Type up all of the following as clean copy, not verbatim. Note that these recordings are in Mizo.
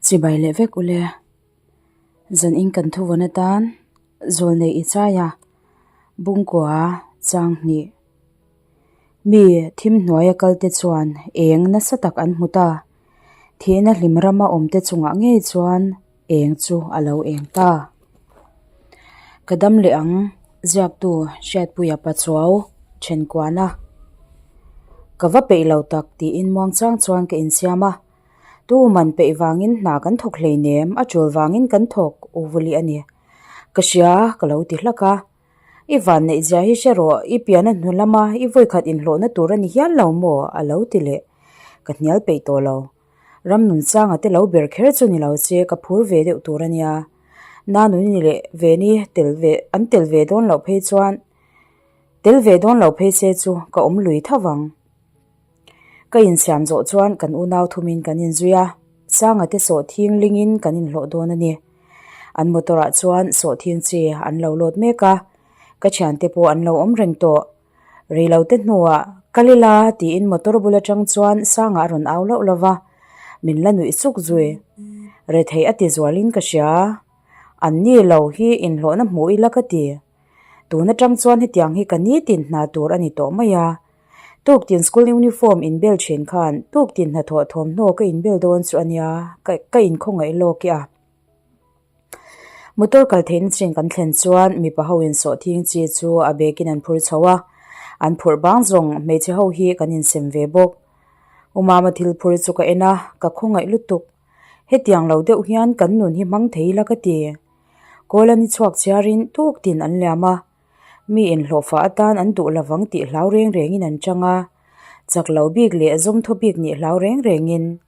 Chibai leh vek ule. Zan in kan thu vawn atan Zawlnei i chai a, Bungkua chang hnih. Mi thim hnuaia kalte chuan eng nasa tak an hmu ta. Thihna hlim rama awmte chungah ngei chuan eng chu a lo eng ta. Ka dam leh ang, ziaktu Hriatpuia Pachuau Thenkuana. Ka va peih lo tak tiin muangchang chuan ka insiam a. Tu man peih vangin hna kan thawk hleinem, a tul vangin kan thawk u vuli a ni. Ka hria ka lo ti hlak a. I van neih zia hi hre rawh, i pian a hnu lama i vawikhat inhlawhna tur a ni hial lo maw? a lo ti leh. Ka hnial peih tawh lo. Ram nun changa te lo ber kher chu ni lo che, ka phur ve deuh tur a nia. Nanuni leh Veni tel ve an tel ve dawn loh phei chuan tel ve dawn lo phei se chu ka awm lui tho vang. Ka insiam zawh chuan kan unau thumin kan inzui a, Sanga te sawhthing lingin kan inhlawh dawn a ni. An motor ah chuan sawhthing chi an lo load mek a, ka thiante pawh an lo awm reng tawh. Rei lo te hnuah, Kal ila tiin motor bul atang chuan Sanga a rawn au loh lo va, min la nuih suk zui. Retheih a ti zualin ka hria, an ni lo hi inhlawhna hmuh ila ka ti. Tun atang chuan hetiang hi ka nitin hna tur a ni tawh mai a. Tuktin school uniform inbel thin khan tuktin hnathawh thawmhnaw ka inbel dawn chu a nia, ka ka inkhawngaih lawk i a. Motor kal theihna chin kan thlen chuan mipa ho in sawhthing chi chu a bag in an phur chho a, an phurh bang zawng hmeichhe ho hi kan insem ve bawk. U Mama thil phur chu ka en a, ka khawngaih lutuk. Hetiang lo deuh hian kan nun hi hmang thei ila ka ti. Kawl a ni chhuak chhiarin tuktin an liam a. Mi inhlawhfa atan an duh lovang tih hlau reng rengin an chang a, chak lo bik leh zawmthaw bik nih hlau reng rengin.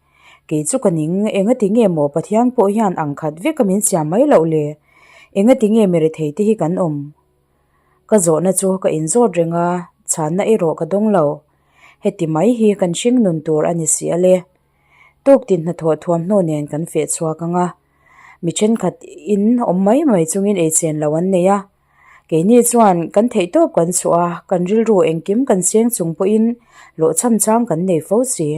Kei chu ka ning, engati nge maw Pathian pawh hian ang khat vek a min siam mai loh le? Engati nge mi rethei te hi kan awm? Ka zawhna chu ka inzawt reng a, chhanna erawh ka dawng lo. Heti mai hi kan hring nun tur a ni si a le. Tuktin hnathawh thuamhnaw nen kan feh chhuak ang a, mi thenkhat in awm mai mai chungin eichen lo an nei a. Keini chuan kan theihtawp kan chhuah a, kan rilru engkim kan seng chung pawhin hlawhchham chang kan nei fo si.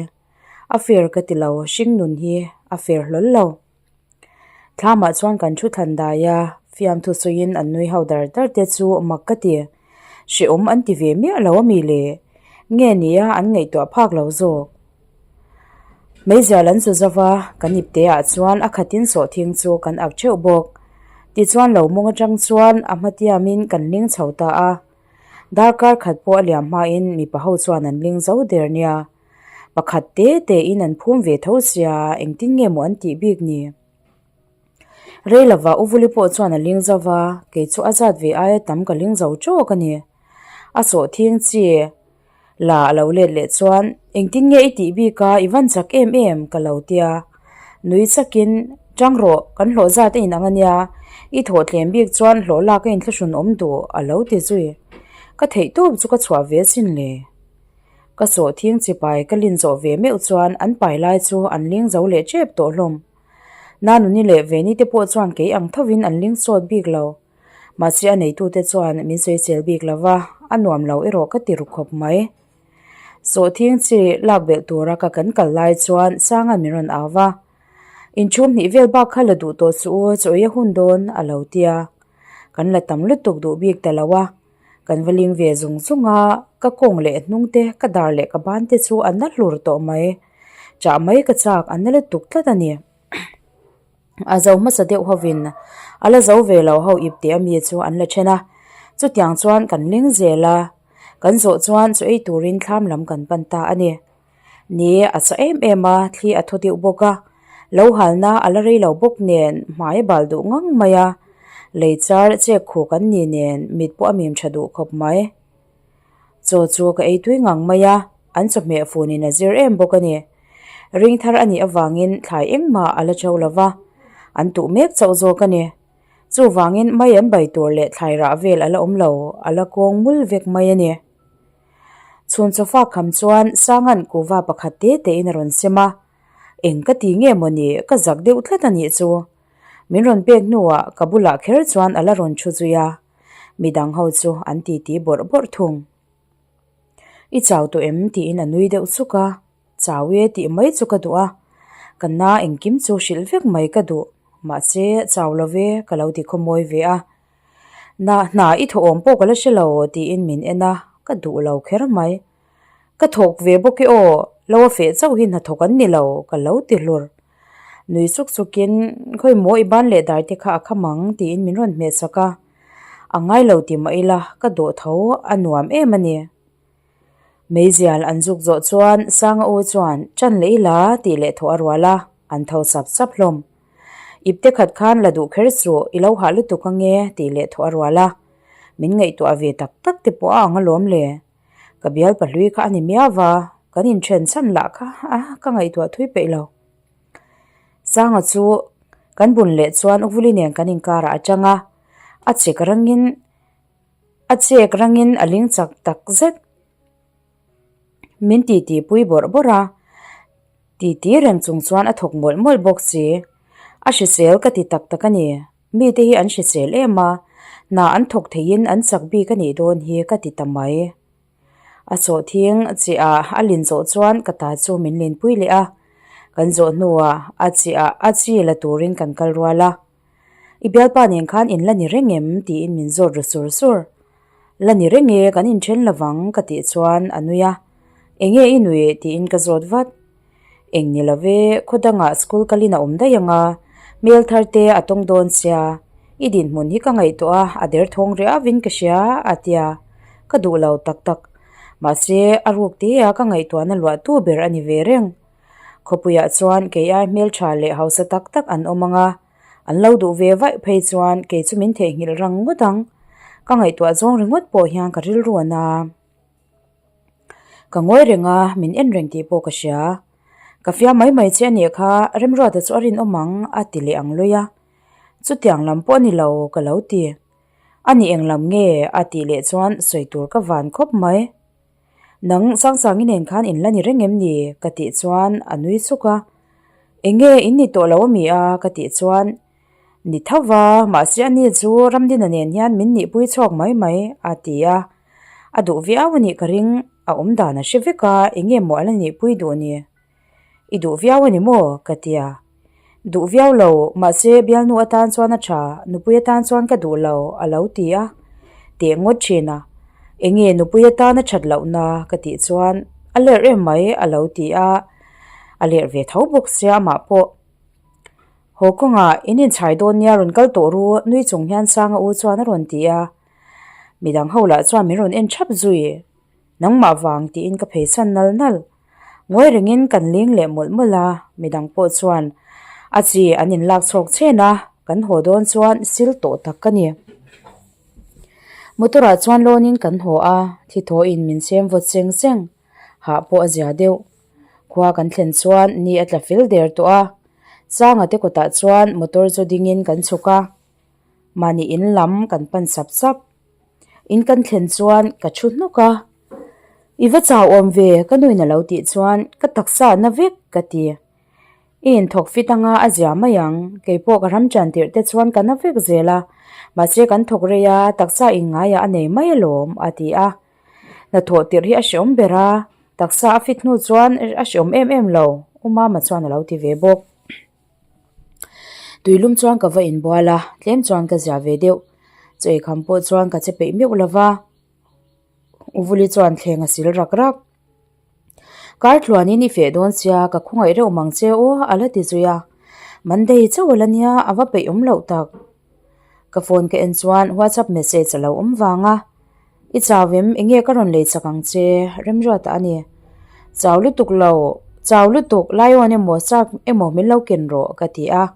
A fair ka ti lo, hring nun hi a fair hlawl lo. Thlamah chuan kan thu thlan dai a, fiamthu sawiin an nui ho dar dar te chu mak ka ti. Hrehawm an ti ve miah lo ami le? Nge nia an ngaihtuah phak lo zawk? Meizial an chu zova, kan ipte ah chuan a khatin sawhthing chu kan ak theuh bawk. Tichuan lo mawng atang chuan a hmatiamin kan ling chho ta a. Darkar khat pawh a liam hmain mipa ho chuan an ling zo der nia. Pakhat te te in an phum ve tho sia, engtin nge maw an tih bik ni? Rei lova U Vuli pawh chuan a ling zo va, kei chu a zat ve aia tam ka ling zo tawk a ni. A sawhthing chi la a lo let leh chuan, Engtin nge i tih bik a, i van chak em em? ka lo tia. Nui chakin, Tang rawh, kan hlawh zat a inang a nia, i thawh tlem bik chuan hlawh lak a inthlahrun awm duh, a lo ti zui. Ka theihtawp chu ka chhuah ve sin le. Ka sawhthing chi pai ka lin zawh ve meuh chuan an pai lai chu an ling zo leh tep tawh hlawm. Nanuni leh Veni te pawh chuan kei ang thovin an ling sawt bik lo. Mahse a neitute chuan min sawisel bik lo va, a nuam lo erawh ka ti ru khawp mai. Sawhthing chi lak belh tura ka kan kal lai chuan Sanga'n min rawn au va, Inchhum hnih vel bak kha la duh tawh suh u, chaw ei a hun dawn a lo tia. Kan la tam lutuk duh bik ta lo a, kan va ling ve zung zung a, ka kawng leh hnung te, ka dar leh ka ban te chu a na hlur tawh mai. Chah mai ka chak a na lutuk tlat a ni. A zo hmasa deuh hovin a la zo ve lo ho ip teh ami chu an la then a, chutiang chuan kan ling zel a, kan zawh chuan chaw ei turin thlam lam kan pan ta a ni. Ni a chah em em a, thli a thaw deuh bawk a, lo halna a la rei lo bawk nen hmai a bal duh ngang mai a, lei char chek khu kan ni nen mit pawh a mim tha duh khawp mai. Chaw chu ka ei tui ngang mai a, an chawhmeh funin a zir em bawk a ni. Ring thar a nih avangin thlai engmah a la to lo va, an tuh mek chauh zawk a ni. Chuvangin mai an bai tur leh thlai rah vel a la awm lo, a la kawng mul vek mai a ni. Chhun chawfa kham chuan Sanga'n kuva pakhat te tein a rawn sem a, Eng ka ti nge maw ni, ka zak deuh tlat a nih chu. Min rawn pek hnuah ka bulah kher chuan a la rawn thu zui a, midang ho chu an titi bawrh bawrh thung. I chau tawh em? tiin a nui deuh chuk a, Chau e tih mai chu ka duh a. Ka na engkim chu hrilh vek mai ka duh, mahse chau lo ve ka lo ti khawmawi ve a. Na hna i thawh awm pawh ka la hre lo tiin min en a, ka duh lo kher mai. Ka thawk ve bawk e aw, lo a feh chauh hi hnathawk an ni lo ka lo ti hlur. Nui suk sukin khawi maw i ban leh dar te kha a kham ang tiin min rawn hmeh sak a, a ngai lo ti mah ila ka dawh tho a nuam em a ni. Meizial an zuk zawh chuan Sanga u chuan ṭan leh ila tih leh thawh a rual a, an tho sap sap hlawm. Ipte khat khan la duh kher suh, i lo hah lutuk ange tih leh thawh a rual a. Min ngaihtuah ve tak tak te pawh a ang alawm le. Ka bial pahlui kha a ni miau va, kan inṭhen chhan lah kha a ka ngaihtuah thui peih lo. Sanga chu kan bun leh chuan Uvuli nen kan inkarah a ṭang a, a chek rangin A chek rangin a ling chak tak zet. Min titi pui bawrh bawrh a, titi reng chung chuan a thawk mawlh mawlh bawk si. A hrisel ka ti tak tak a ni. Mite hi an hrisel em a, hna an thawk theihin an chak bik a nih dawn hi ka ti ta mai. A sawhthing chiah a lin zawh chuan ka ta chu min linpui leh a, kan zawh hnuah a chiah a chi la turin kan kal rual a. I bialpa nen khan in la ni reng em? tiin min zawt ru sur sur. La ni reng e, kan inthen lovang ka tih chuan a nui a. Enge i nui? tiin ka zawt vat. Eng ni love, khaw dangah school kalin a awm daih ang a, hmel thar te a tawng dawn sia. I dinhmun hi ka ngaihtuah a, a derthawng riauvin ka hria a tia. Ka duh lo tak tak. Mahse, a ruk te a ka ngaihtuahna luahtu ber a ni ve reng. Khawpuiah chuan kei ai hmeltha leh hausa tak tak an awm ang a, an lo duh ve vaih phei chuan kei chu min theihnghilh rang ngawt ang. Ka ngaihtuah zawng ringawt pawh hian ka rilru a na. Ka ngawi reng a, min en reng tih pawh ka hria. Ka fiam mai mai che a nih kha, Remruata chu a rinawm ang a ti leh ang lui a. Chutiang lam pawh a ni lo ka lo ti. A ni eng lam nge a tih leh chuan sawi tur ka van khawp mai. Nang Sangsangi nen khan in la ni reng em ni? ka tih chuan a nui suk a. Enge in ni tawh lo ami a? ka tih chuan Ni tho va, mahse ani chu Ramdina nen hian min nihpui chhuak mai mai a ti a. A duh viau a nih ka ring, a awm dan a hre vek a, enge maw a la nihpui duh ni? I duh viau a ni maw? ka ti a. Duh viau lo, mahse bialnu atan chuan a tha, nupui atan chuan ka duh lo, a lo ti a. Teh ngawt thin a, Enge nupui atan a that lohna? ka tih chuan a lerh em mai, a lo ti a. A lerh ve tho bawk sia amah pawh. Haw kawngah in inchhai dawn nia rawn kal tawh ru, nui chung hian Sanga u chuan a rawn ti a. Midang ho lah chuan min rawn en thap zui. Nangmah vang tiin ka pheisan nal nal. Ngawi rengin kan ling leh mawlh mawlh a, midang pawh chuan a chi an inlak chhawk chhen a, kan haw dawn chuan sil tawh tak ka ni. Motor ah chuan lawnin kan haw a, thi thawhin min chhem vawt cheng cheng, hah pawh a zia deuh. Khua kan thlen chuan ni a tla fel der tawh a, Sanga te kawtah chuan motor chu dingin kan chhuk a, mahni in lam kan pan sap sap. In kan thlen chuan ka thu hnuk a, I va chau awm ve ka nuin a lo tih chuan ka taksa a na vek ka ti. I inthawk fit anga a zia mai ang, keipawh ka ram ṭan tirh te chuan ka na vek zel a, mahse kan thawk rei a, taksa inngaiah a nei mai alawm a ti a. Hnathawh tirh hi a hreawm ber a, taksa a fit hnu chuan a hreawm em em lo, U Mama chuan a lo ti ve bawk. Tui lum chuan ka va inbual a, tlem chuan ka zia ve deuh. Chaw eikham pawh chuan ka che peih meuh lo va, Uvuli chuan thleng a sil rak rak. Kar tluanin i feh dawn sia, ka khawngaih reuh mang che aw a la ti zui a. Monday chauh a la nia, a va peih awm loh tak. Ka phone ka en chuan WhatsApp message a lo awm vang a. I chau em? Enge ka rawn lei chak ang che? Remruata a ni. Chau lutuk lo, chau lutuk, Lion emaw Shark emaw min lo ken rawh ka ti a.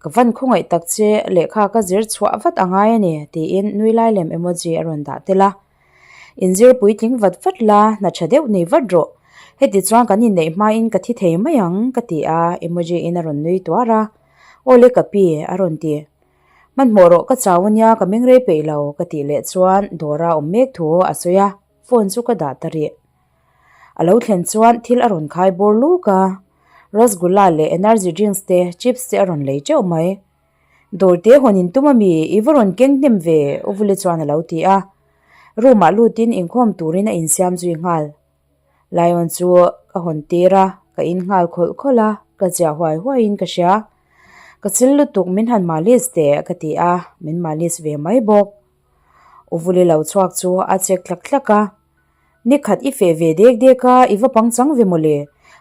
Ka van khawngaih tak che, lehkha ka zir chhuah vat a ngai a ni tiin nui lai lem emoji a rawn dah tel a. Inzir puitling vat vat la, hna tha deuh nei vat rawh. Heti chuan kan inneih hmain ka thi thei mai ang ka ti a, emoji in a rawn nui tuar a. Awle ka pi a rawn ti. Hmanhmawh rawh ka chau ania ka meng rei peih lo ka tih leh chuan dawra awm mek thu a sawi a, phone chu ka dah ta rih. A lo thlen chuan thil a rawn khai bawr luk a, rasgulla leh energy drinks te chips te a rawn lei teuh mai. Dawr te hawn in tum ami i va rawn keng hnem ve Uvuli chuan a lo ti a, room ah lutin inkhawm turin a insiam zui nghal. Lion chu ka hawn tir a, ka in nghal khawlh khawlh a. Ka ziah huai huaiin ka hria. Ka chil lutuk min han malis teh ka ti a, min malis ve mai bawk. U Vuli lo chhuak chu a chek tlak tlak a, Ni khat i feh ve dek dek a, i va pangchang ve mawle.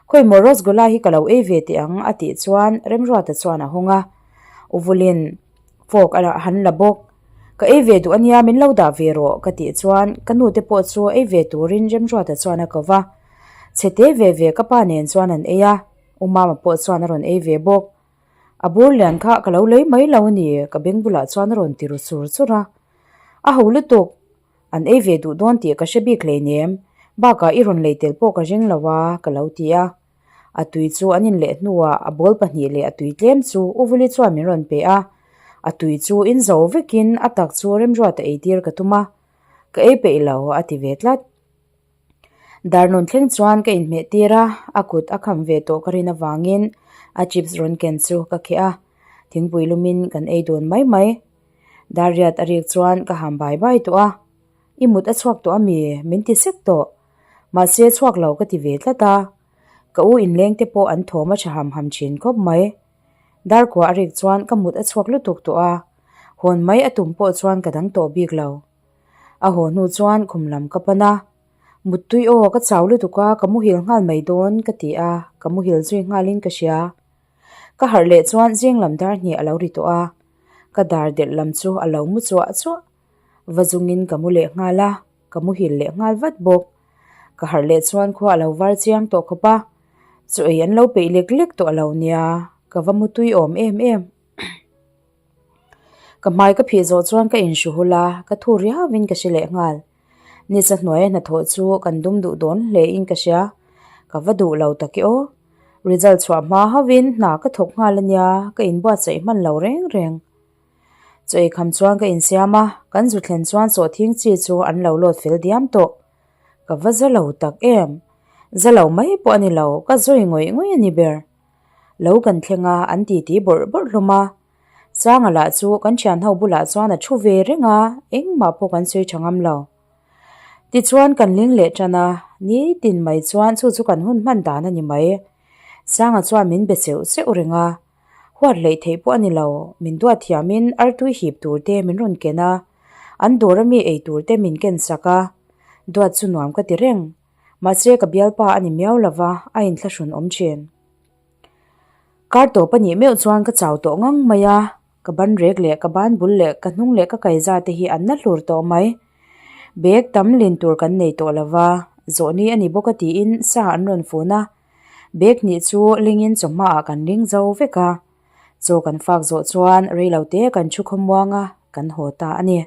Khawimaw Rosgola hi ka lo ei ve teh ang a tih chuan Remruata chuan a hawng a. U Vuli'n fork a han la bawk. Ka ei ve duh ania min lo dah ve rawh ka tih chuan ka nu te pawh chu ei ve turin Remruata chuan a ko va. Chhe te ve ve ka pa nen chuan an ei a, U Mama pawh chuan a rawn ei ve bawk. A bur lian kha ka lo lei mai lo a ni ka beng bulah chuan a rawn ti ru chur chur a. A ho lutuk, an ei ve duh dawn tih ka hre bik hleinem, bakah i rawn lei tel pawh ka ring lo a ka lo ti a. A tui chu an inleh hnuah a bawl pahnih leh a tui tlem chu U Vuli chuan min rawn pe a. A tui chu in zo vekin a tak chu Remruata eitir ka tum a, ka ei peih lo a ti ve tlat. Darnawn thleng chuan ka inhmeh tir a, a kut a kham ve tawh ka rin avangin a chips rawn ken chu ka kheh a, thingpui lumin kan ei dawn mai mai. Darriat a rik chuan ka ham bai bai tawh a, I mut a chhuak tawh ami? Min ti sek tawh. Mahse chhuak lo ka ti ve tlat a, ka u inleng te pawh an thawm a tha ham ham thin khawp mai. Darkua a rik chuan ka mut a chhuak lutuk tawh a, hawn mai a tum pawh chuan ka dang tawh bik lo. A haw hnu chuan khum lam ka pan a, Muttui aw ka chau lutuk a, ka muhil nghal mai dawn ka ti a, ka muhil zui nghalin ka hria. Ka harh leh chuan zing lam dar hnih a lo ri tawh a, ka dar delh lam chu a lo mu chuah chuah. Va zungin ka mu leh nghal a, ka muhil leh nghal vat bawk. Ka harh leh chuan khua a lo var chiang tawh khawp a, chaw ei an lo peih lek lek tawh a lo nia, ka va mutui awm em em. Ka hmai ka phih zawh chuan ka inhru hul a, ka thu riauin ka hre leh nghal. Nisa hnuaia hnathawh chu kan dum duh dawn hle in ka hria, ka va duh lo tak e aw. Result chhuah hma hauhin hna ka thawk nghal ania, ka inbuatsaih hman lo reng reng. Chaw ei kham chuan ka insiam a, kan zu thlen chuan sawhthing chi chu an lo lawt fel diam tawh. Ka va za lo tak em? Za lo mai pawh a ni lo, ka zawi ngawih ngawih a ni ber. Lo kan thleng a, an titi bawrh bawrh hlawm a. Sanga lah chu kan thian ho bulah chuan a thu ve reng a, engmah pawh kan sawi tha ngam lo. Tichuan kan ling leh tan a, nitin mai chuan chu chu kan hun hman dan a ni mai. Sanga chuan min be cheuh cheuh reng a, huat hleih theih pawh a ni lo, min duat thiamin artui hip tur te min rawn ken a, an dawr ami ei tur te min ken sak a, duat chu nuam ka ti reng. Mahse ka bialpa a ni miau lova, a inthlahrun awm thin. Kar tawp a nih meuh chuan ka chau tawh ngang mai a, ka ban rek leh ka ban bul leh ka hnung leh ka kaiza te hi an na hlur tawh mai. Bag tam lin tur kan nei tawh lova, zawhni a ni bawk a tiin sa an rawn fun a. Bag hnih chu lingin chawhmaah kan ring zo vek a, chaw kan fak zawh chuan reilote kan thu khawmuang a, kan haw ta a ni.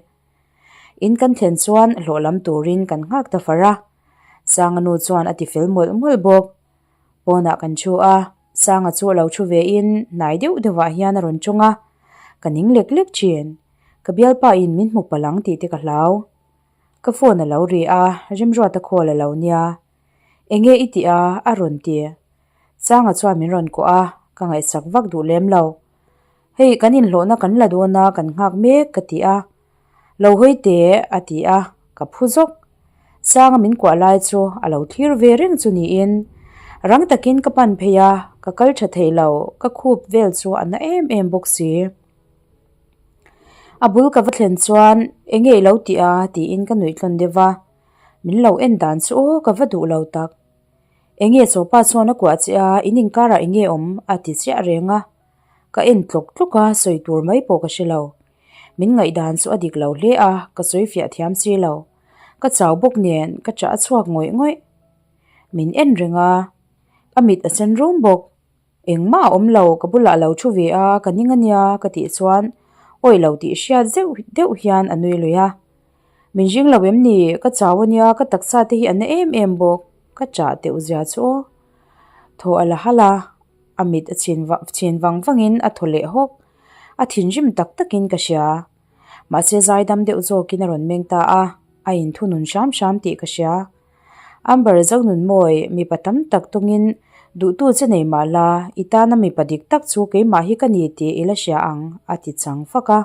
In kan thlen chuan hlawh lam turin kan nghak ta far a, Sanga nu chuan a ti fel mawlh mawlh bawk. Pawnah kan thu a, Sanga chu a lo thu vein hnai deuh deuhah hian a rawn tawng a, ka ning lek lek thin. Ka bialpa in min hmu palh ang tih te ka hlau. Ka phone a lo ri a, Remruata call a lo nia. Enge i tih a? a rawn ti. Sanga chuan min rawn kuah a, ka ngaihsak vak duh lem lo. Hei kan inhlawhna kan la dawn a, kan nghak mek ka ti a. Lo hawi teh a ti a, ka phu zawk. Sanga min kuah lai chu a lo thlir ve reng chu niin rang takin ka pan phei a, ka kal tha thei lo, ka khup vel chu a na em em bawk si. A bul ka va thlen chuan enge i lo tih a tiin ka nuih tlawn deuh va, min lo en dan chu aw ka va duh lo tak. Enge chawpa chuan a kuah che a, in inkarah enge awm a ti chiah reng a. Ka en tlawk tlawk a, sawi tur mai pawh ka hre lo. Min ngaihdan chu a dik lo hle a, ka sawi fiah thiam si lo. Ka chau bawk nen ka chah a chhuak ngawih ngawih. Min en reng a, a mit a sen rum bawk. Engmah a awm lo, ka bulah a lo thu ve a, ka ning a nia ka tih chuan awih lo tih hriat zeuh deuh hian a nui lui a. Min ring lo em ni? Ka chau a nia, ka taksa te hi a na em em bawk. Ka chah teuh zia chu aw. Thaw a la halh a. A mit a chhin vang chhin vang vangin a thaw leh hawk. A thinrim tak takin ka hria. Mahse zaidam deuh zawkin a rawn meng ta a, a inthunun hram hram tih ka hria. Amber Zonunmawi mipa tam tak tawngin duhtu che nei mah la, i tana mipa dik tak chu keimah hi ka ni tih i la hria ang a ti chang fak a.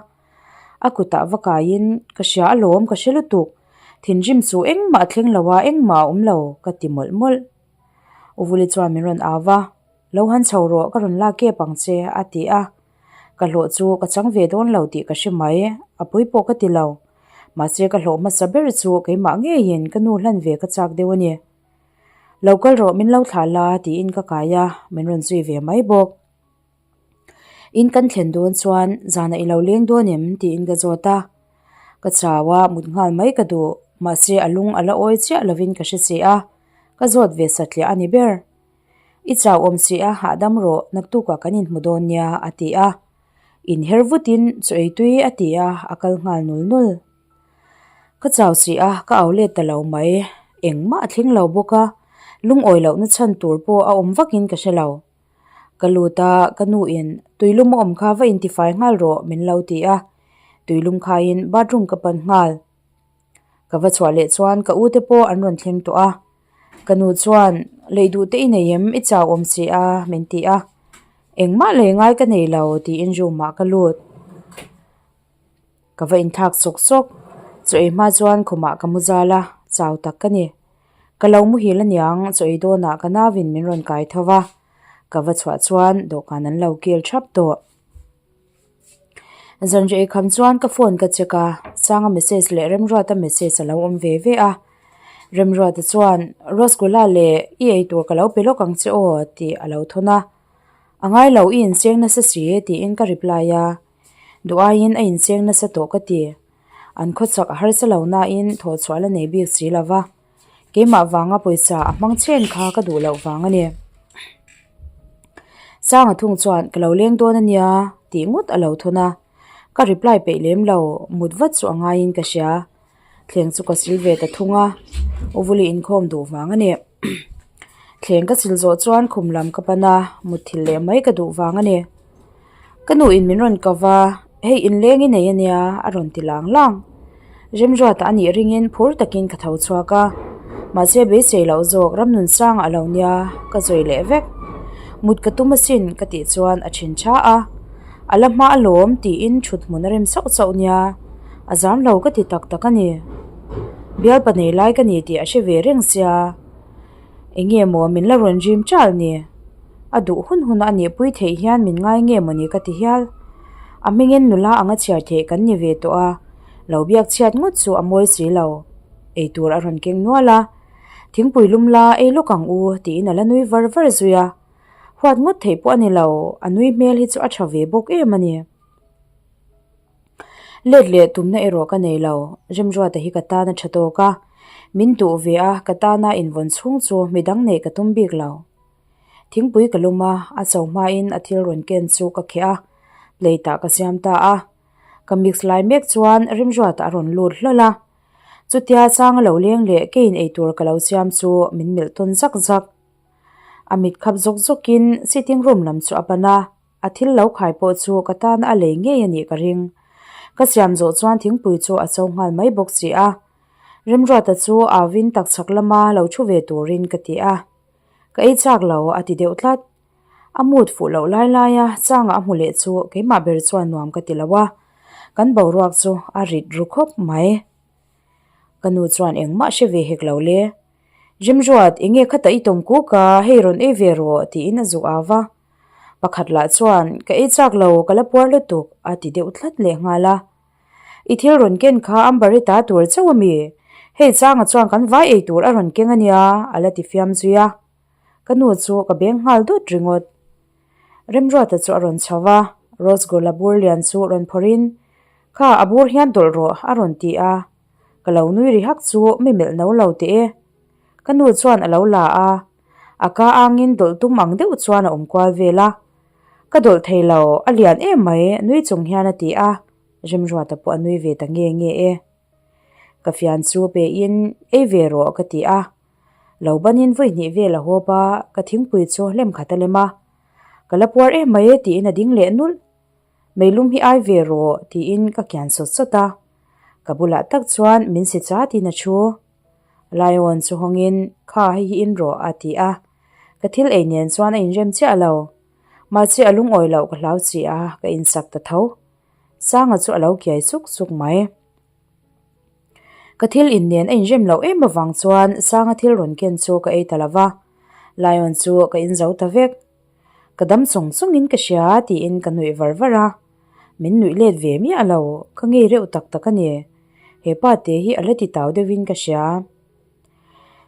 A kutah va kaiin ka hria alawm ka hre lutuk, thinrim chu engmah a thleng lo a, engmah a awm lo ka ti mawlh mawlh. Uvuli chuan min rawn au va. Lo han chho rawh ka rawn lak kep ang che a ti a. Ka hlawh chu ka chang ve dawn lo tih ka hre mai, a pui pawh ka ti lo. Mahse ka hlawh hmasa ber chu keimah ngeiin ka nu hlan ve ka chak deuh a ni. Lo kal rawh min lo thlah la tiin ka kai a, min rawn zui ve mai bawk. In kan thlen dawn chuan zanah i lo leng dawn em tiin ka zawt a. Ka chau a, mut nghal mai ka duh, mahse a lung a la awi chiah lovin ka hre si a, ka zawt ve satliah a ni ber. I chau awm si a, hahdam rawh, naktukah kan inhmu dawn nia a ti a. Inher vutin chaw ei tui a ti a, a kal nghal nul nul. Ka chau si a, ka au let ta lo mai. Engmah a thleng lo bawk a, lungawi lohna chhan tur pawh a awm vakin ka hre lo. Ka lut a, ka nu in tuilum a awm kha va intifai nghal rawh min lo ti a, tuilum khaiin bathroom ka pan nghal. Ka va chhuah leh chuan ka u te pawh an rawn thleng tawh a, ka nu chuan lei duh te i nei em i chau awm si a min ti a, engmah lei ngai ka nei lo tiin room ah ka lut. Ka va inthlak sawk sawk, chaw ei hma chuan khumah ka mu zal a, chau tak ka ni. Ka lo muhil aniang chaw ei dawnah ka nauin min rawn kai tho va, ka va chhuah chuan dawhkan an lo kil thap tawh. Zanriah ei kham chuan ka phone ka check a, Sanga message leh Remruata message a lo awm ve ve a. Remruata chuan, Rosgula leh i eitur ka lo pe lawk ang che aw tih a lo thawn a. A ngai lo i incheng nasa si tiin ka reply a. Duh aiin a incheng nasa tawh ka ti. An khawchak a harsa lo nain thawhchhuah la nei bik si lo va. Keimah vanga pawisa a hmang chen kha ka duh loh vang a ni. Sanga thung chuan ka lo leng dawn a nia tih ngawt a lo thawn a. Ka reply peih lem lo, mut vat chu a ngaiin ka hria. Thleng chu ka sil ve ta thung a, Uvuli inkhawm duh vang a ni. Thleng ka sil zawh chuan khum lam ka pan a, mutthilh leh mai ka duh vang a ni. Ka nu in min rawn kau va, hei inleng i nei a nia a rawn ti lang lang. Remruata a nih ringin phur takin ka tho chhuak a, mahse beisei loh zawk ramnun sangah a lo nia ka zawi leh vek. Mut ka tum asin ka tih chuan a thin tha a, a la hma alawm tiin thut hmun a rem sauh sauh nia. A zam lo ka ti tak tak a ni. Bialpa nei lai ka ni tih a hre ve reng sia. Eng nge maw min la rawn rim chal ni? A duh hun hun a nih pui theih hian min ngai nge maw ni ka ti hial. A hmingin nula anga chhiar theih kan ni ve tawh a, lo biak chhiat ngawt chu a mawi si lo. Eitur a rawn keng nual a. Thingpui lum la ei lawk ang u tiin a la nui var var zui a. Huat ngawt theih pawh a ni lo, a nui hmel hi chu a tha ve bawk em a ni. Let leh tumna erawh ka nei lo, Remruata hi ka tan a tha tawk a, min duh ve a, ka tana invawn chhung chu midang neih ka tum bik lo. Thingpui ka lum a, a cho hmain a thil rawn ken chu ka kheh a, plate ah ka siam ta a. Ka mix lai mek chuan Remruata a rawn lut hlawl a, chutia chang a lo leng leh keiin eitur ka lo siam chu min melh tawn zak zak. A mit khap zawk zawkin sitting room lam chu a pan a. A thil lo khai pawh chu ka tan a lei ngei a nih ka ring. Ka siam zawh chuan thingpui chu a cho nghal mai bawk si a. Remruata chu Avin tak chhak lama lo thu ve turin ka ti a. Ka ei chak lo a ti deuh tlat. A mood fuh loh lai laia changa a hmu leh chu keimah ber chuan nuam ka ti lo a. Kan boruak chu a rit ru khawp mai. Ka nu chuan engmah hre ve hek lo le. Remruat, enge khata i tawm kuk a, hei rawn ei ve rawh tiin a zuk au va. Pakhat lah chuan, Ka ei chak lo, ka la puar lutuk, a ti deuh tlat leh nghal a. I thil rawn ken kha Amber-i ta tur chauh a mi? Hei changa chuan kan vai ei tur a rawn keng a nia, a la ti fiam zui a. Ka nu chu ka beng nghal dut ringawt. Remruata chu a rawn chho va, Rose Gula bur lian chu rawn phawrhin, Kha, a bur hian dawlh rawh, a rawn ti a. Ka lo nui ri hak chu mi melh no lo teh e. Ka nu chuan a lo la a, a ka angin dawlh tum ang deuh chuan a awm kual vel a. Ka dawlh thei lo, a lian em mai, nui chung hian a ti a, Remruata pawh a nui ve ta nge nge e. Ka fian chu pein ei ve rawh ka ti a, lo banin vawi hnih vel a hawp a, ka thingpui chu lem khat a lem a. Ka la puar em mai e tiin a ding leh nulh. Meilum hi ai ve rawh tiin ka kian sawt sawt a, ka bulah tak chuan min si chatin a thu. Lion chu hawngin, Kha hei hi in rawh a ti a. Ka thil ei nen chuan a inrem chiah lo. Mahse a lungawi loh ka hlau chi a, ka insak ta tho. Sanga chu a lo kiai suk suk mai. Ka thil in nen a inrem loh em avang chuan Sanga thil rawn ken chu ka ei ta lo va. Lion chu ka in zo ta vek. Ka dam sawng sawngin ka hria tiin ka nuih var var a. Min nuih let ve miah lo, ka ngei reuh tak tak a ni. He pa te hi a la ti tau deuhin ka hria.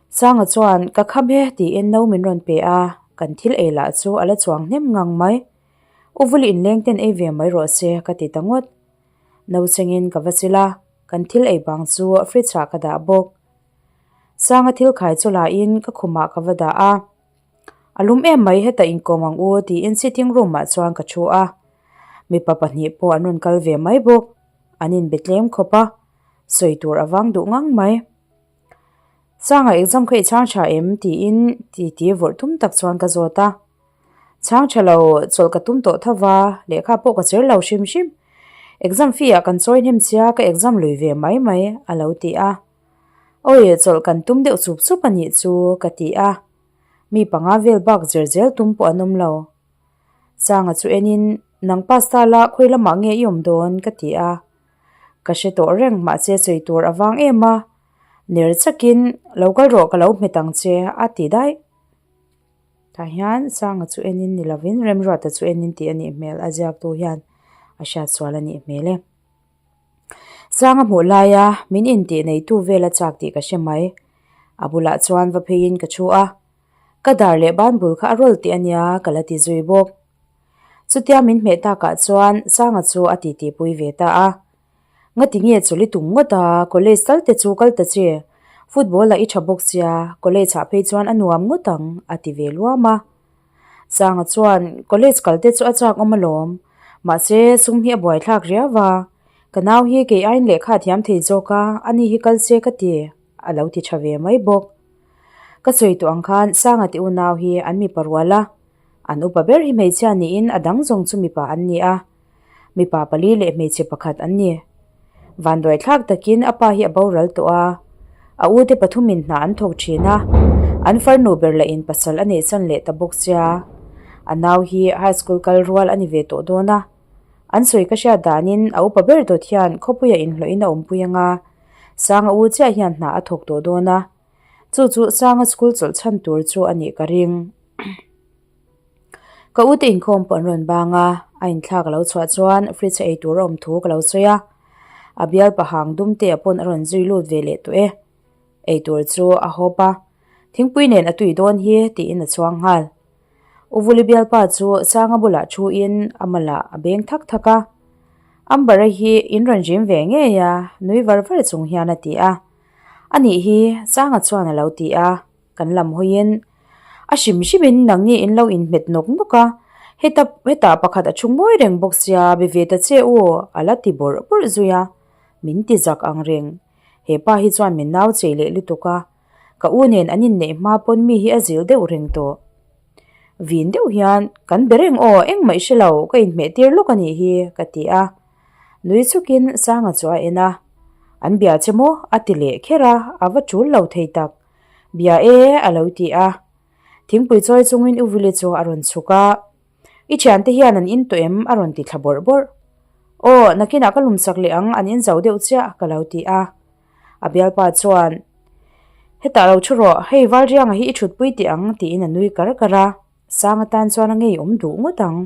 Sanga chuan ka kham e tiin no min rawn pe a, kan thil ei lah chu a la chuang hnem ngang mai. U Vuli inleng ten ei ve mai rawh se ka ti ta ngawt. No chengin ka va chil a, kan thil ei bang chu fridge ah ka dah bawk. Sanga thil khai chu la in ka khumah ka va dah a. A lum em mai hetah inkawm ang u tiin sitting room ah chuan ka thu a. Mipa pahnih pawh an rawn kal ve mai bawk. An inbe tlem khawp a, sawi tur a vang duh ngang mai. Sanga exam kha i chhang tha em? tiin titi vawrh tum tak chuan ka zawt a. Chhang tha lo chawlh ka tum tawh tho va, lehkha pawh ka cher lo hrim hrim. Exam fee ah kan chawi hnem sia ka exam lui ve mai mai a lo ti a. Awi chawlh kan tum deuh chup chup a nih chu ka ti a. Mi panga vel bak zir zel tum pawh an awm lo. Sanga chu enin nang pass ta la khawi lamah nge i awm dawn ka ti a. Ka hre tawh reng mahse sawi tur a vang em a. Ner chakin lo kal rawh ka lo hmet ang che a ti daih. Tah hian Sanga chu enin ni lovin Remruata chu enin tih a nih hmel a ziaktu hian a hriat sual a nih hmel e. Sanga hmuh laia min intih neitu vel a chak tih ka hre mai. A bulah chuan va pheiin ka thu a. Ka dar leh banbul kha a rawl tih a nia ka la ti zui bawk. Chutia min hmeh takah chuan Sanga chu a titi pui ve ta a. Ngati nge chawlh i tum ngawt a, college tal te chu kal ta che. Football ah i tha bawk sia, college ah phei chuan a nuam ngawt ang a ti ve luam a. Sanga chuan college kal te chu a chak awm alawm, mahse sum hi a buaithlak riau a, ka nau hi kei aiin lehkha a thiam thei zawk a, ani hi kal se ka ti a lo ti tha ve mai bawk. Ka sawi tawh ang khan Sanga te unau hi an mipa rual a, an upa ber hi hmeichhia niin a dang zawng chu mipa an ni a, mipa pali leh hmeichhe pakhat an ni. Vanduaithlak takin a pa hi a boral tawh a, a u te pathumin hna an thawk thin a, an farnu ber lah in pasal a neih chan leh ta bawk sia. A nau hi high school kal rual a ni ve tawh dawn a, an sawi ka hriat danin a upa ber dawt hian khawpuia inhlawhin a awmpui anga Sanga u chiah hian hna a thawk tawh dawn a, chu chu Sanga school chawlh chhan tur chu a nih ka ring. Ka ute inkhawm pawh an rawn bang a, a inthlak a lo chhuah chuan fridge a ei tur a awm thu ka lo sawi a, a bial pahang dum te ah pawn a rawn zui lut ve leh tawh e. Ei tur chu a hawp a, thingpui nen a tui dawn hi tiin a chhuang nghal. U Vuli bialpa chu Sanga bulah thu in a malah a beng thak thak a, Amber-a hi in rawn zim ve ngei a nui var var chung hian a ti a, a nih hi Sanga chuan a lo ti a. Kan lam hawiin a hrim hrimin nangni in lo inhmet nawk nawk a, heta hetah pakhat a thu ngawi reng bawk sia be ve ta che u a la ti bawrh bawrh zui a, min ti zak ang reng. He pa hi chuan min nau chei leh lutuk a, ka u nen an inneih hma pawn mi hi a zil deuh reng tawh. Vin deuh hian kan be reng aw engmah i hre lo ka inhmeh tir lawk a nih hi ka ti a, nui chukin Sanga chu a en a, an bia che maw a ti leh kher a, a va tul lo thei tak. Bia e a lo ti a. Thingpui chawi chungin U Vili chu a rawn chhuk a. I thiante hian an in tawh em? a rawn ti thla bawrh bawrh. Aw, nakinah ka lumsak leh ang, an in zo deuh chiah ka lo ti a. A bialpa chuan, Hetah lo thu rawh, hei Valrianga hi i thutpui tih ang tiin a nui kar kar a. Sang atan chuan a ngeiawm duh ngawt ang.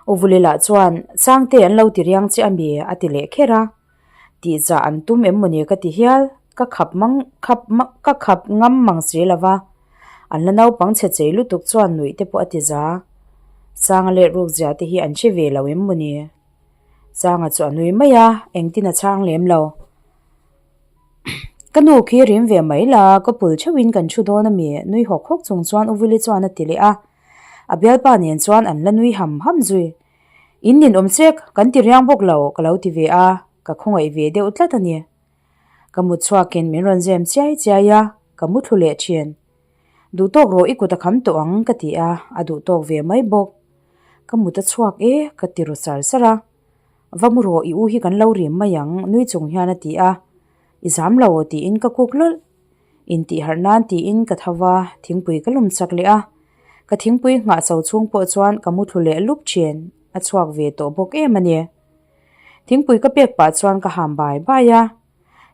U Vuli lah chuan, Sangte an lo ti riang che a mi? a ti leh kher a. Tih zah an tum em mawni ka ti hial, ka khap mang khap ka khap ngam mang si lo va. An la naupang chhe chei lutuk chuan nuih te pawh a ti za. Sanga leh ruk zia te hi an hre ve lo em mawni? Sanga chu a nui mai a, engtin a chhang lem lo. Ka nu khi rim ve mai la, ka pul theuhin kan thu dawn a mi? Nui hawk hawk chung chuan U Vili chuan a ti leh a. A bialpa nen chuan an la nui ham ham zui. In ninawm chek, kan ti riang bawk lo, ka lo ti ve a, ka khawngaih ve deuh tlat a ni. Ka mut chhuakin min rawn zem chiai chiai a, ka mu thlu leh thin. Duh tawk rawh i kut a kham tawh ang, ka ti a, a duh tawk ve mai bawk. Ka mut a chhuak e, ka ti ru sar sar a. Va mu rawh i u hi kan lo rim mai ang, nui chung hian a ti a. I zam lo tiin ka kuk lawlh. Intih harh nan tiin ka tho va, thingpui ka lum chak leh a. Ka thingpui nghah cho chhung pawh chuan ka mu thlu leh lup thin, a chhuak ve tawh bawk em a ni. Thingpui ka pek pah chuan ka ham bai bai a.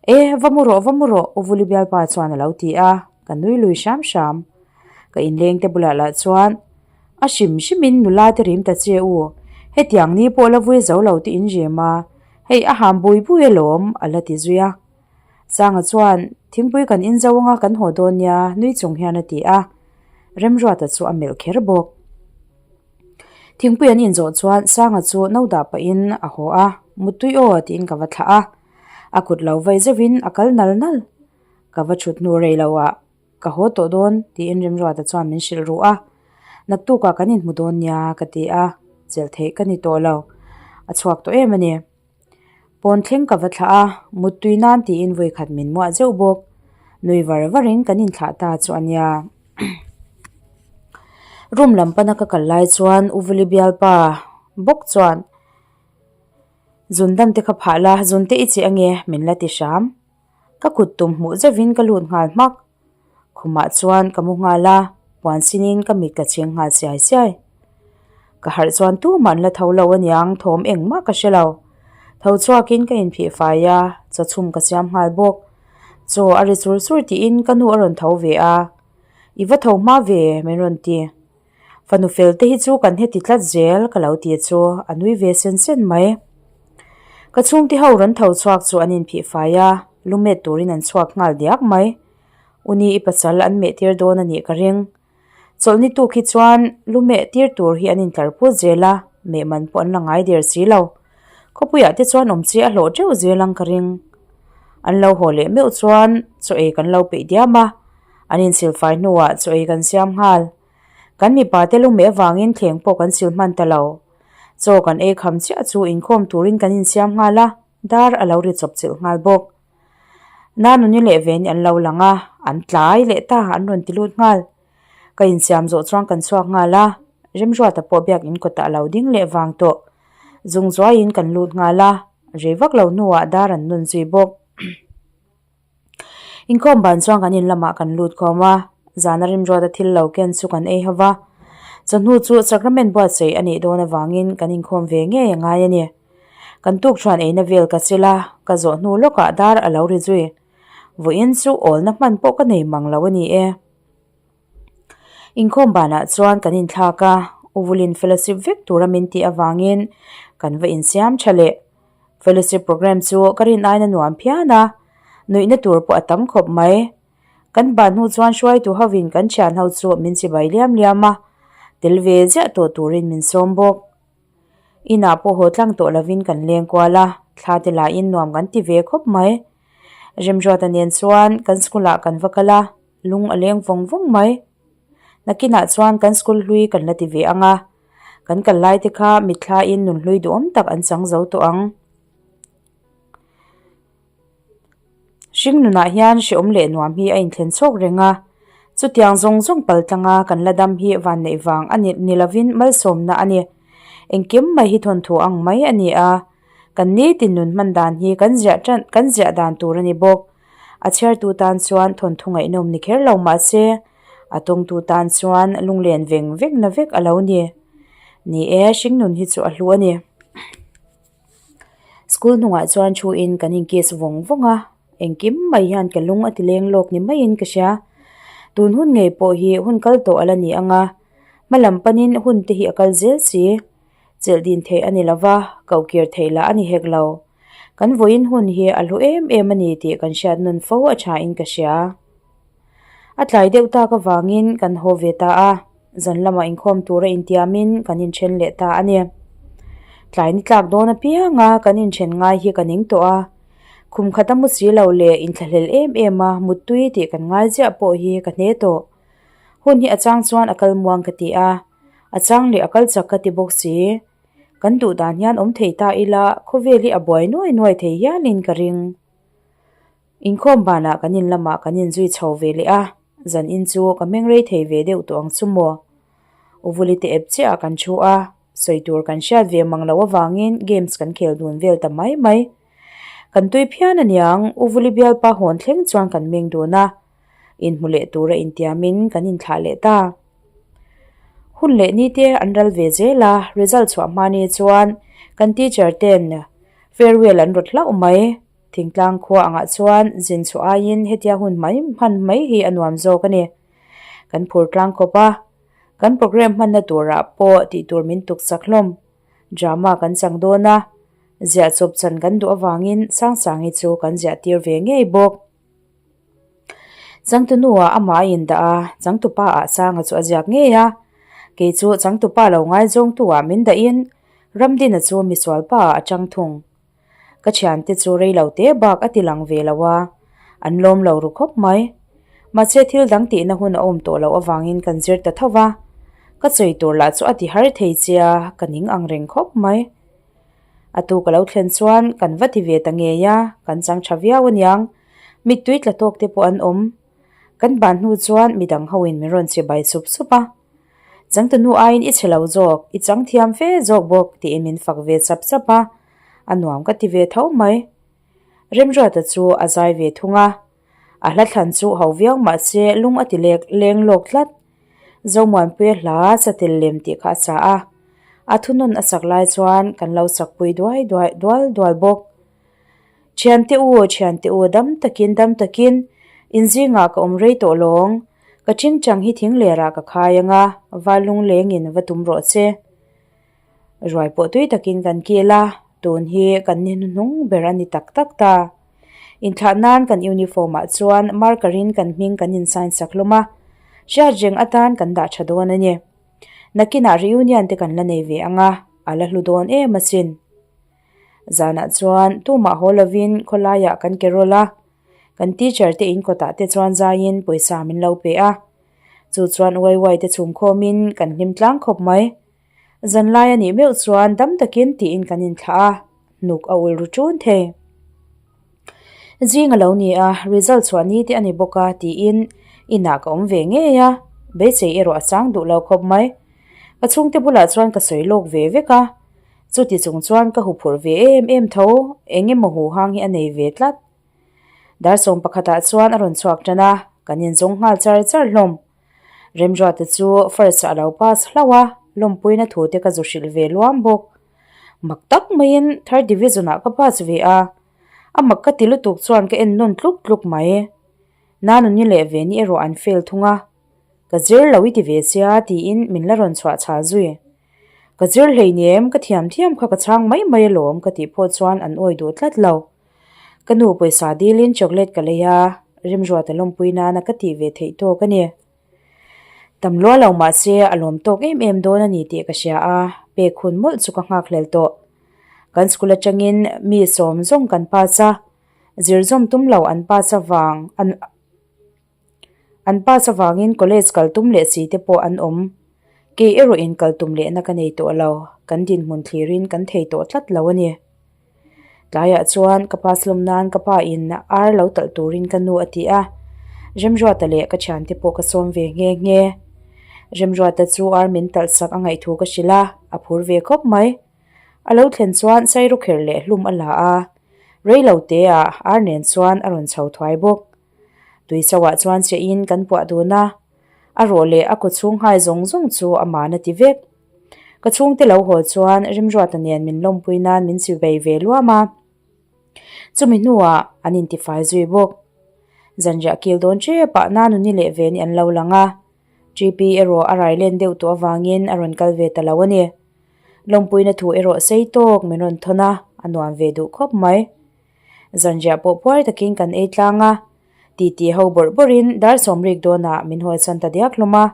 E, va mu rawh, va mu rawh, U Vuli bialpa chuan a lo ti a, ka nui lui hram hram. Ka inleng te bulah lah chuan. A hrim hrimin nula te rim ta che u, hetiang ni pawh la vui zo lo te in rem a, hei a ham bui bui alawm a la ti zui a. Sanga chuan, Thingpui kan in zo anga kan haw dawn nia nui chung hian a ti a, Remruata chu a melh kher bawk. Thingpui an inzawh chuan Sanga chu no dah pahin a haw a, Muttui aw tiin ka va thlah a, a kut lo vai zeuhin a kal nal nal. Ka va thut hnu rei lo ah ka haw tawh dawn tiin Remruata chuan min hrilh ruh a, Naktukah kan inhmu dawn nia ka ti a, chelh theih ka ni tawh lo, a chhuak tawh em a ni. Pawn thleng ka va thlah a, muttui nan tiin vawi khat min muah zeuh bawk. Nui var varin kan inthlah ta chu a nia. Room lam pana ka kal lai chuan U Vuli bialpa bawk chuan zun dam te kha phah la, zun te i che ange min la ti hram. Ka kut tum hmuh zeuhin ka lut nghal hmak. Khumah chuan ka mu nghal a, puan sinin ka mit ka chhing nghal siai siai. Ka harh chuan tumah an la tho lo aniang thawm engmah ka hre lo. Tho chhuakin ka inphih fai a, chaw chhum ka siam nghal bawk. Chaw a ri chur chur tiin ka nu a rawn tho ve a, I va tho hma ve min rawn ti. Fanu fel te hi chu kan heti tlat zel ka lo ti chu a nui ve sen sen mai. Ka chhungte ho rawn tho chhuak chu an inphih fai a, lu met turin an chhuak nghal diak mai. U ni i pasal an meh tir dawn a nih ka ring. Chawlhni tuk hi chuan lu meh tir tur hi an intlar put zel a, meh man pawh an la ngai der si lo. Khawpuiah te chuan awm chi a hlawh teuh zel ang ka ring. An lo haw leh meuh chuan chaw ei kan lo peih diam a, an insilfai hnuah chaw ei kan siam nghal. Kan mipa te lu meh avangin thleng pawh kan sil hman ta lo. Chaw kan ei kham chiah chu inkhawm turin kan insiam nghal a, dar a lo ri chawp chilh nghal bawk. Nanuni leh Veni an lo lang a, an tlai leh ta an rawn ti lut nghal. Ka insiam zawh chuan kan chhuak nghal a, Remruata pawh biakin kawtah a lo ding leh vang tawh. Zung zuaiin kan lut nghal a, rei vak lo hnuah dar an nun zui bawk. Inkhawm ban chuan kan in lamah kan lut khawm a, zana Rimruata thil lo ken chu kan ei ho va. Chawhnu chu sacrament buatsaih a nih dawn avangin kan inkhawm ve ngei a ngai a ni. Kan tuk chuan eina vel ka chil a, ka zawh hnu lawkah dar a lo ri zui. Vawiin chu awlna hman pawh ka nei mang lo a ni e. Inkhawm banah chuan kan inthlak a, U Vulin fellowship vek tura min tih avangin kan va insiam tha leh. Fellowship programme chu ka rin aina nuam phian a, nuihna tur pawh a tam khawp mai. Kan ban hnu chuan hruaitu hovin kan thian ho chu min chibai liam liam a, tel ve ziah tawh turin min sawm bawk. Inah pawh haw tlang tawh lovin kan leng kual a, thla te lahin nuam kan ti ve khawp mai. Remruata nen chuan kan school ah kan va kal a, lung a leng vawng vawng mai. Nakinah chuan kan school hlui kan la ti ve ang a, kan kal lai te kha mitthlain nun hlui duhawm tak an chang zo tawh ang. Hring nunah hian hrehawm leh nuam hi a inthlen chhawk reng a, chutiang zawng zawng pal tlanga kan la dam hi vanneih vang a ni ni lovin malsawmna a ni. Engkim mai hi thawnthu ang mai a ni a, kan nitin nun hman dan hi kan ziah tan kan ziah dan tur a ni bawk. A chhiartu tan chuan thawnthu ngaihnawm ni kher lo mah se, a tawngtu tan chuan lunglen veng vekna vek a lo ni. Ni e, hring nun hi chu a hlu a ni. School hnungah chuan thu in kan in kiss vawng vawng a, engkim mai hian ka lung a ti leng lawk ni maiin ka hria. Tun hun ngei pawh hi hun kal tawh a la ni ang a, hma lam panin hun te hi a kal zel si. Chelh din theih a ni lo va, koh kir theih lah a ni hek lo. Kan vawiin hun hi a hlu em em a ni tih kan hriat nun fo a tha in ka hria. A tlai deuh tak avangin kan haw ve ta a. Zan lamah inkhawm tura intiamin kan inthen leh ta a ni. Tlai ni tlak dawn apianga kan inthen ngai hi ka ning tawh a, khum khat a mu si lo leh inthlahlel em em a muttui tih kan ngai ziah pawh hi ka hne tawh. Hun hi a chang chuan a kal muang ka ti a, a chang leh a kal chak ka ti bawk si. Kan duh dan hian awm thei ta ila khawvel hi a buai nuai nuai thei hialin ka ring. Inkhawm banah kan in lamah kan inzui chho ve leh a, zan in chu ka hmeng rei thei ve deuh tawh ang chu maw. U Vuli te ep chiah ah kan thu a, sawi tur kan hriat ve mang loh avangin games kan khel dun vel ta mai mai. Kan tui phian aniang, U Vuli bialpa hawn thleng chuan kan meng dun a, inhmu leh tura intiamin kan inthlah leh ta. Hun leh ni te an ral ve zel a, result chhuah hma ni chuan kan teacher ten farewell an rawt hlauh mai. Thingtlang khua angah chuan zin chhuah aiin hetia hun mai hman mai hi a nuam zawk a ni. Kan phur tlang khawp a. Kan programme hmanna turah pawh tih tur min tuk chak hlawm. Drama kan chang dawn a, ziah chawp chan kan duh avangin Sangsangi chu kan ziah tir ve ngei bawk. Changtunuah amah a indah a, changtupa ah Sanga chu a ziak ngei a. Kei chu changtupa lo ngaizawngtu ah min dahin Ramdina chu misualpa ah a chang thung. Ka thiante chu rei lo te bak a ti lang ve lo a, an lawm lo ru khawp mai. Mahse thil dang tihna hun a awm tawh loh avangin kan zir ta tho va, ka chawi tur lah chu a ti har thei che a, ka ning ang reng khawp mai. A tu ka lo thlen chuan kan va ti ve ta ngei a, kan chang tha viau aniang, mittui tla tawk te pawh an awm. Kan ban hnu chuan midang hoin min rawn che bai sup sup a. Changtunu aiin i chhe lo zawk, i chang thiam fe zawk bawk tiin min fak ve chap chap a, a nuam ka ti ve tho mai. Remruata chu a zai ve thung a, a hla thlan chu ho viau mahse lung a ti lek leng lawk tlat. Zomuanpuia hla chatel lem tih kha a sa a, a thunawn a sak lai chuan kan lo sakpui duai duai dual dual bawk. Thiante u, thiante u, dam takin, dam takin, in zingah ka awm rei tawh lawng. Ka chingchang hi thing lerah ka khai ang a, val lunglengin va tum rawh che. Ruai pawh tui takin kan kil a, tun hi kan ni hnuhnung ber a ni tak tak ta. Inthlah nan kan uniform ah chuan marker in kan hming kan in sign sak hlawm a, hriat reng atan kan dah tha dawn a ni. Nakinah reunion te kan la nei ve ang a, a la hlu dawn em asin. Zanah chuan tumah haw lovin khawlaiah kan ke rawlh a, kan teacher te in kawtah te chuan zaiin pawisa min lo pe a, chu chuan uai uai te chhum khawmin kan hlim tlang khawp mai. Zanlai a nih meuh chuan dam takin tiin kan inthlah a, hnuk a ul ru ṭun thei. Zing a lo ni a, result chhuah ni te a ni bawk a tiin inah ka awm ve ngei a, beisei erawh a chang duh lo khawp mai. Ka chhungte bulah chuan ka sawi lawk ve vek a, Chuti chung chuan ka huphurh ve em em tho, eng emaw huhang hi a nei ve tlat. Dar sawm pakhatah chuan a rawn chhuak tan a, kan inzawng nghal char char hlawm. Remruata chu first ah a lo pass hlauh a, lawmpuina thu te ka zu hrilh ve luam bawk. Mak tak maiin third division ah ka pass ve a, a mak ka ti lutuk chuan ka en nawn tluk tluk mai. Nanuni leh Veni erawh an fail thung a, ka zir lo i ti ve sia tiin min la rawn chhuah chhal zui. Ka zir hleinem, ka thiam thiam kha ka chhang mai mai alawm ka tih pawh chuan an awi duh tlat lo. Ka nu pawisa dilin chocolate ka lei a, Remruata lawmpui nana ka tih ve theih tawk a ni. Tam lua lo mahse a lawm tawk em em dawn a ni tih ka hria a, pek hun mawlh chu ka nghakhlel tawh. Kan school atangin mi sawm zawng kan pass a, zir zawm tum lo an pass avang an. An pass avangin college kal tum leh chi te pawh an awm. Kei erawhin kal tum lehna ka nei tawh lo, kan dinhmun thlirin kan thei tawh tlat lo a ni. Tlaiah chuan ka pass lawm nan ka pa in ar lo talh turin ka nu a ti a, Remruata leh ka thiante pawh ka sawm ve nghe nghe. Remruata chu ar min talh sak a ngaihthu ka hrilh a, a phur ve khawp mai. A lo thlen chuan sairawkherh leh hlum a la a, rei lo te ah ar nen chuan a rawn chho thuai bawk. Tui chauhah chuan chiahin kan puah dun a, a rawh leh a kaw chhung nghai zawng zawng chu a man a ti vek. Ka chhungte lo haw chuan Rimruata nen min lawmpui nan min chi bei ve luam a, chumi hnuah an intifai zui bawk. Zanriah kil dawn ṭepah Nanuni leh Veni an lo lang a, TP erawh a rai len deuh tawh avangin a rawn kal ve ta lo a ni. Lawmpuina thu erawh sei tawk min rawn thawn a, a nuam ve duh khawp mai. Zanriah pawh puar takin kan ei tlang a, titi ho bawrh bawrhin dar sawmrik dawnah min hawisan ta diak hlawm a.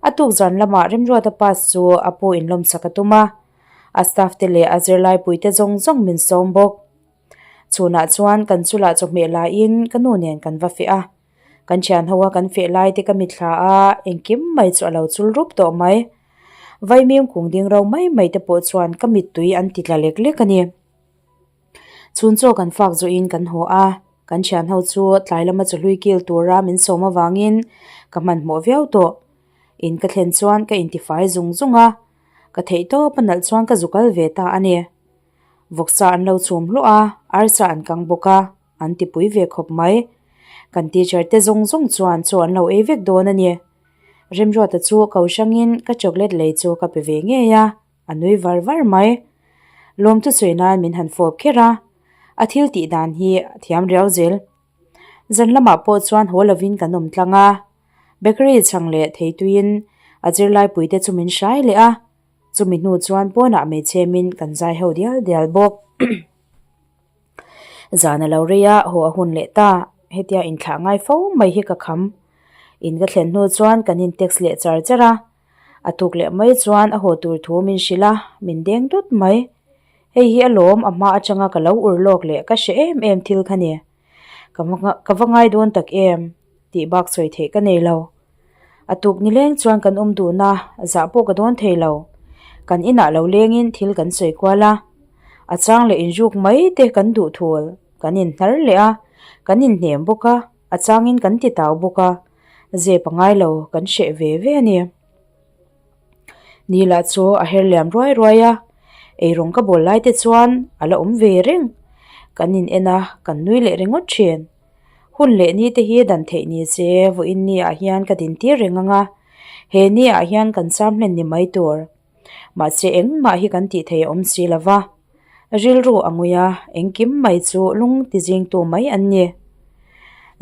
A tuk zan lamah Remruata pass chu a pu inlawmsak a tum a, a staff te leh a zirlaipuite zawng zawng min sawm bawk. Chhunah chuan kan chulah chawhmeh laiin ka nu nen kan va feh a, kan thian ho a kan feh lai te ka mitthla a, engkim mai chu a lo chul rup tawh mai. Vaimim kung ding ro mai mai te pawh chuan ka mittui an ti tla lek lek a ni. Chhun chaw kan fak zawhin kan haw a, kan thian ho chu tlai lama chawhlui kil tura min sawm avangin ka hmanhmawh viau tawh. In ka thlen chuan ka intifai zung zung a, ka theih tawp a nalh chuan ka zu kal ve ta a ni. Vawksa an lo chhum hluah a, arsa an kang bawk a, an tipui ve khawp mai. Kan teacher te zawng zawng chuan chaw an lo ei vek dawn a ni. Remruata chu ko hrangin ka chocolate lei chu ka pe ve ngei a. A nui var var mai. Lawmthu sawi nan min han fawp kher a, a thil tih dan hi a thiam riau zel. Zan lamah pawh chuan haw lovin kan awm tlang a, bakery chhang leh theituiin A zirlaipui te chu min hrai leh a, chumi hnu chuan pawnah hmeichhemin kan zai ho dial dial bawk. Zan a lo rei a, haw a hun leh ta. Hetia inthlah ngai fo mai hi ka kham. In ka thlen hnu chuan kan in text leh char char a, a tuk leh mai chuan a haw tur thu min hrilh a, min deng dut mai. Hei hi a lawm a hma atanga ka lo ur lawk leh ka hre em em thil kha ni. Ka va ka va ngai dawn tak em tih bak sawi theih ka nei lo. A tuk ni leng chuan kan awm dun a, zah pawh ka dawn thei lo. Kan inah lo lengin thil kan sawi kual a, a chang leh inruk mai te kan duh thul, kan inhnar leh a, kan inhnem bawk a, a changin kan ti tau bawk a, zep a ngai lo kan hreh ve ve a ni. Ni lah chu a her liam ruai ruai a, eirawng ka bawl lai te chuan a la awm ve reng. Kan in en a, kan nui leh ringawt thin. Hun leh ni te hi dan theih ni che vawiin ni ah hian ka din tir reng ang a, he ni ah hian kan cham hlen ni mai tur. Mahse engmah hi kan tih thei a awm si lo va, rilru a ngui a, engkim mai chu lung ti zingtu mai an ni.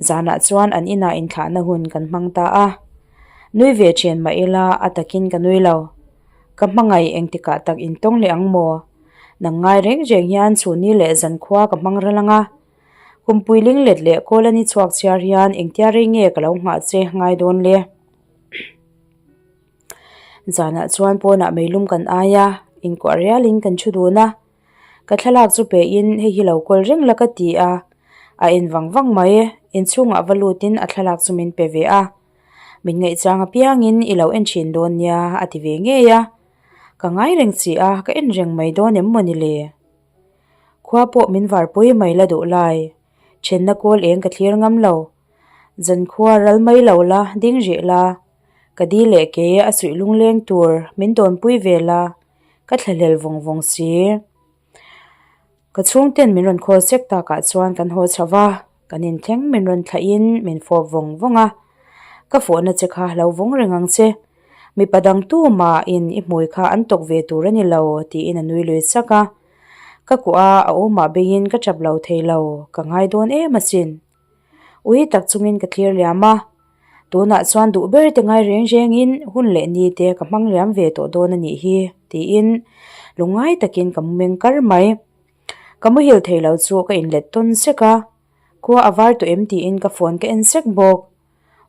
Zanah chuan an inah inthlahna hun kan hmang ta a, nui ve ṭhen mah ila a takin ka nui lo. Ka hmangaih engtikah tak intawng leh ang maw? Nang ngai reng reng hian chhunni leh zankhua ka hmang ral ang a, Kumpui linglet leh kawl a ni chhuak chhiar hian engtia rei nge ka lo nghah che ngai dawn le? Zanah chuan pawnah meilum kan ai a, inkuah rialin kan thu dun a. Ka thlalak chu pehin hei hi lo kawl reng la ka ti a, a en vang vang mai. Inchhungah va lutin a thlalak chu min pe ve a. Min ngaihchang apiangin i lo en thin dawn nia a ti ve ngei a. Ka ngai reng si a, ka en reng mai dawn em mawni le? Khua pawh min varpui mai la duh lai. Thenna kawl eng ka thlir ngam lo. Zan khua ral mai lo la, ding rih la. Ka di leh ke a suih lungleng tur min dawnpui ve la, ka thlahlel vawng vawng si. Ka chhungten min rawn khawl sek takah chuan kan haw chho va, kan inthleng min rawn thlahin min fawp vawng vawng a. Ka fawhna che kha lo vawng reng ang che. Mipa dang tu mahin i hmui kha an tawk ve tur a ni lo tiin a nui lui sak a. Ka kuah a, a awmah beiin ka tap lo thei lo, ka ngai dawn em asin. Ui tak chungin ka thlir liam a, tunah chuan duh ber te ngai reng rengin hun leh ni te ka hmang liam ve tawh dawn a nih hi tiin lungngai takin ka mu meng kar mai. Ka muhil thei lo chu ka inlet tawn sek a, khua a var tawh em tiin ka phone ka en sek bawk.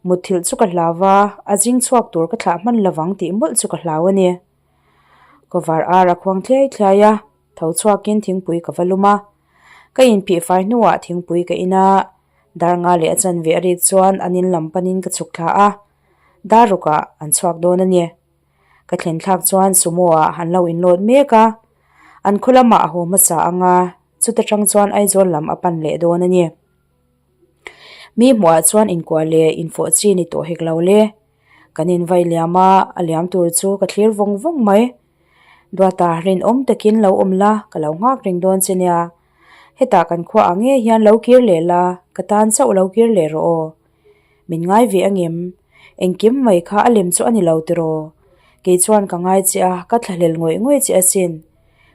Mutthilh chu ka hlau a, a zing chhuak tur ka thlah hman lovang tih mawlh chu ka hlau a ni. Kawvar ar a khuang thliai thliai a, tho chhuakin thingpui ka va lum a. Ka inphih fai hnuah thingpui ka in a, dar nga leh a chanve a rik chuan an in lam panin ka chhuk thla a, dar rukah an chhuak dawn a ni. Ka thlen thlak chuan sumo ah an lo inlawt mek a, an khaw lamah a haw hmasa ang a, chuta tang chuan Aizawl lam a pan leh dawn a ni. Mi hmuhah chuan inkuah leh infawh chi ni tawh hek lo le. Kan invai liam a, a liam tur chu ka thlir vawng vawng mai. Duata rinawm takin lo awm la, ka lo nghak reng dawn che nia. Hetah kan khuaah ngei hian lo kir leh la, ka tan chauh lo kir leh rawh aw. Min ngai ve angem? Engkim mai kha a lem chu a ni lo tiraw? Kei chuan ka ngai che a, ka thlahlel ngawih ngawih che asin.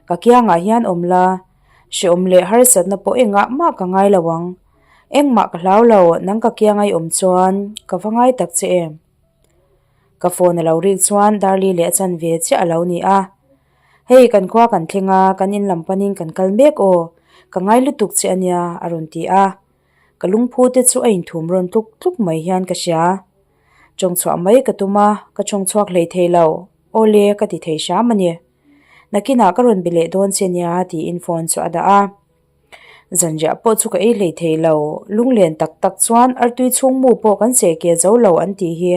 Ka kiangah hian awm la, hreawm leh harsatna pawh engah mah ka ngai lo ang. Engmah ka hlau lo, nang ka kianga i awm chuan ka va ngai tak che em? Ka phone a lo rik chuan Darli leh a chanve chiah a lo ni a. Hei kan khua kan thleng a, kan in lam panin kan kal mek aw, ka ngai lutuk che a nia a rawn ti a. Ka lungphu te chu a inthum rawn tluk tluk mai hian ka hria. Chawngchhuah mai ka tum a, ka chawngchhuak hlei thei lo, awle ka ti thei hram a ni. Nakinah ka rawn be leh dawn che nia tiin phone chu a dah a. Zanriah pawh chu ka ei hlei thei lo, lunglen tak tak chuan artui chhung mu pawh kan seh ke zo lo an tih hi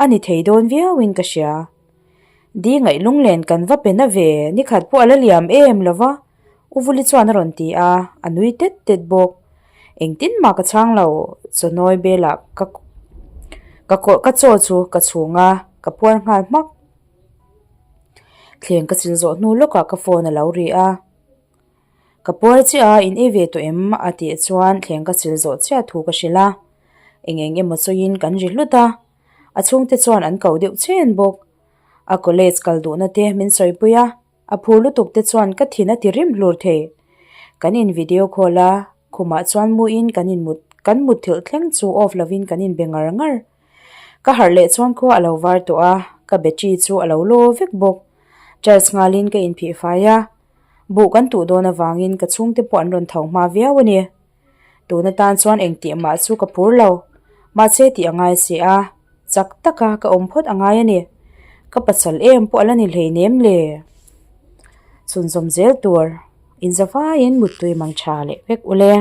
a ni thei dawn viauin ka hria. Di ngaih lunglen kan va pe na ve, nikhat pawh a la liam em lo va, U Vuli chuan a rawn ti a, a nui tet tet bawk. Engtin mah ka chhang lo, chawnawi belah ka ka ka chaw chu ka chhung a, ka puar nghal hmak. Thleng ka chil zawh hnu lawkah ka phone a lo ri a. Ka puar chiah a, in ei ve tawh em? a tih chuan thleng ka chil zawh chiah thu ka hrilh a. Eng eng emaw sawiin kan ri hlut a, a chhungte chuan an ko deuh chen bawk. A college kal duhna te min sawipui a, a phur lutuk te chuan ka thin a ti rim hlur thei. Kan in video call a, khumah chuan muin kan in mut kan mutthilh thleng chu off lovin kan inbe ngar ngar. Ka harh leh chuan khua a lo var tawh a. Ka battery chu a lo law vek bawk. Charge nghalin ka inphih fai a. Buh kan tuh dawn avangin ka chhungte pawh an rawn tho hma viau a ni. Tun atan chuan engtih mah chu ka phur lo. Mahse tih a ngai si a, chak taka ka awm phawt a ngai a ni. Ka pasal em pawh a la ni hleinem le. Chhunzawm zel tur, inzavaiin muttui mang tha leh vek ule.